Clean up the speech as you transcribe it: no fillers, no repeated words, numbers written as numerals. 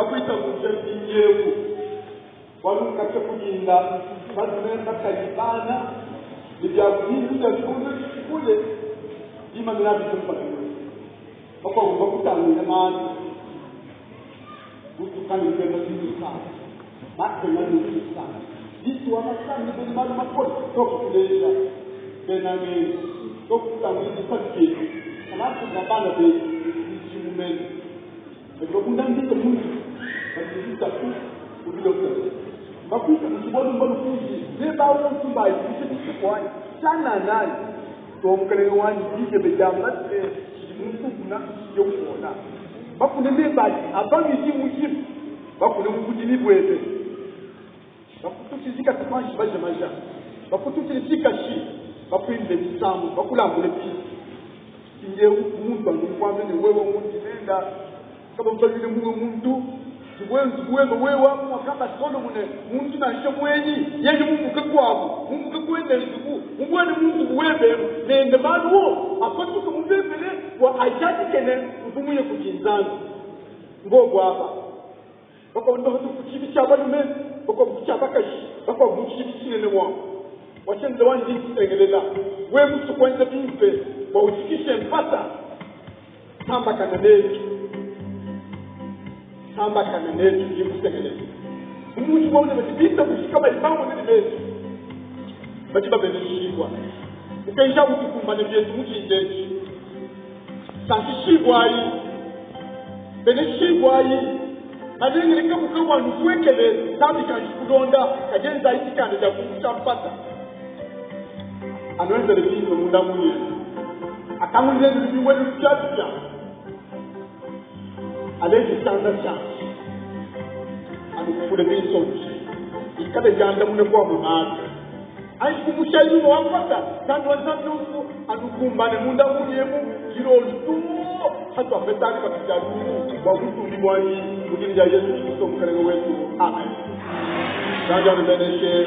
Ngakuitabuja mpindiewu, bualu nkatshia ku dinda balume, bakaji, bana ne bia bintu bia tshikondo etshi tshikole bimane nabi kumpala kuebe. Bakuabu bakutangila malu butuka ne bena disanka, makenga ne disanka, ditua masandi bena malu makole tokukuleja bena ngendu tokutangila disatu dietu kalasa bana betu midimu mene badi babunda mvita mu nzubu badi ne lutatu mu bilota mbakuita kudi bualu mbalukundi ne bawutu bayishe bisuku anyi tshianana anyi to mukalenge wanyi dijebe diamba se tshidi muntu ukuna tshidiye upona bakune mebadi abamidi mujimu bakune mu budimi buebe bakututshizi katupanshi baje maja bakututshize tshikashi bakuimbile misambu bakulambule bintu mpindieu muntu anukuambe ne wewe muntu nenda kabambalile muwe muntu nzubu webe wewe mwakamba Solomone muntu nansha mwenyi yeye mumbuke kwabu mumbuke kwenda nzubu mubwene mu nzubu webe nende malu wo apatuke mubebele bua ajadikene uvumuye kudi Nzambi ngobu apa bakuabu batu ku tshibi tshia balume bakuabu ku tshia bakaji bakuabu mu tshibi tshinene wa washenze wanji nkusengelela we musu kuenza bimpe bua ujikishe mpata sambakana netu sambakana netu ndi nkusengelela umuntu bwamune badi bita kushika badi bamone ne mesu badi babeneshibua ukenja utukumbane bietu mutshindechi sankishibwayi beneshibwayi balengele kabuka bua nupuekele Nzambi kanji kulonda kajenzayi dikanda dia kumusha mpata anuenzele bimpe munda munye akangulile lulimi wenu lupialupia aleje tshianza tshianyi anukufule binsonji ikale diandamune kuamue malu anji kumusha nyuma wa mpata Nzambi wa Nzambi yonso anukumbane munda munyemu dilolo to hatuapetani kabidi lumu bua butumbi buanyi mu dina dia Yesu Kristo mukalenge wetu amen. Nzambi anubeneshe.